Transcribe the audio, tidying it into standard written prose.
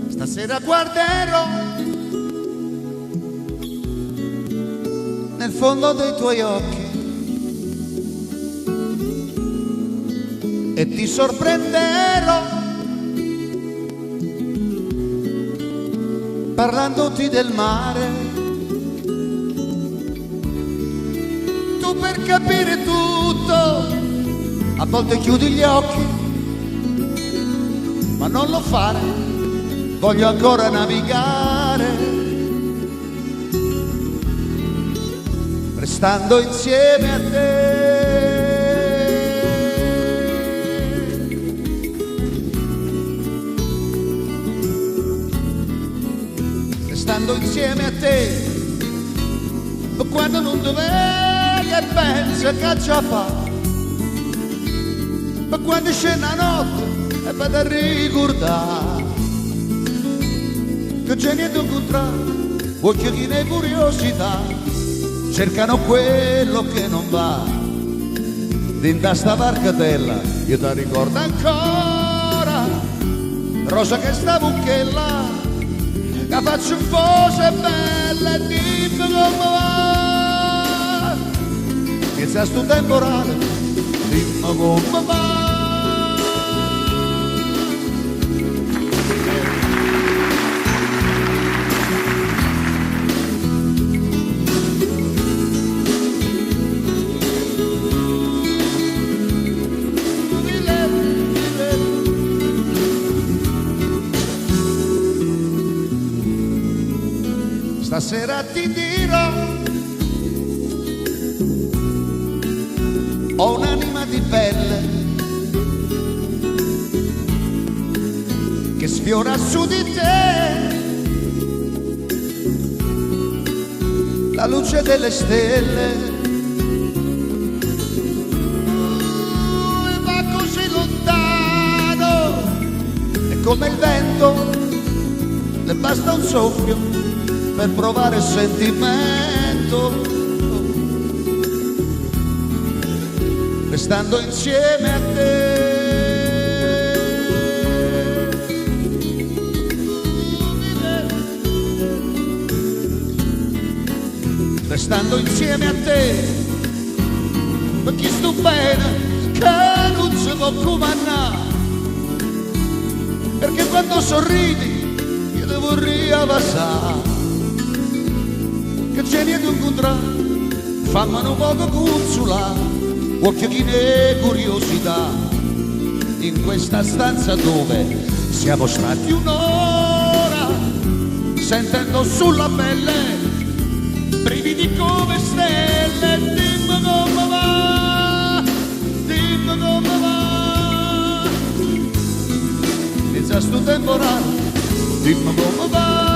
Stasera guarderò nel fondo dei tuoi occhi e ti sorprenderò parlandoti del mare. Tu per capire tutto a volte chiudi gli occhi, ma non lo fare, voglio ancora navigare, restando insieme a te. Restando insieme a te, ma quando non ti vedo e penso che già fa, ma quando scende la notte e vado a ricordare che c'è niente incontrare, occhi di curiosità cercano quello che non va. Dinta sta barcatella io ti ricordo ancora, rosa che sta buchella, che faccio un po' se bella e dimmi come va. Inizia sto temporale, dimmi come va. Stasera ti dirò, ho un'anima di pelle che sfiora su di te la luce delle stelle. E va così lontano e come il vento le basta un soffio per provare sentimento, restando insieme a te. Restando insieme a te, perché sto bene che non si può comandare, perché quando sorridi io devo riabbassare. Che c'è niente incontrare, fammi un poco consolare, occhio di curiosità, in questa stanza dove siamo stati un'ora, sentendo sulla pelle brividi come stelle, dimmi come va, dimmi come va, inizia sto temporale, dimmi come va.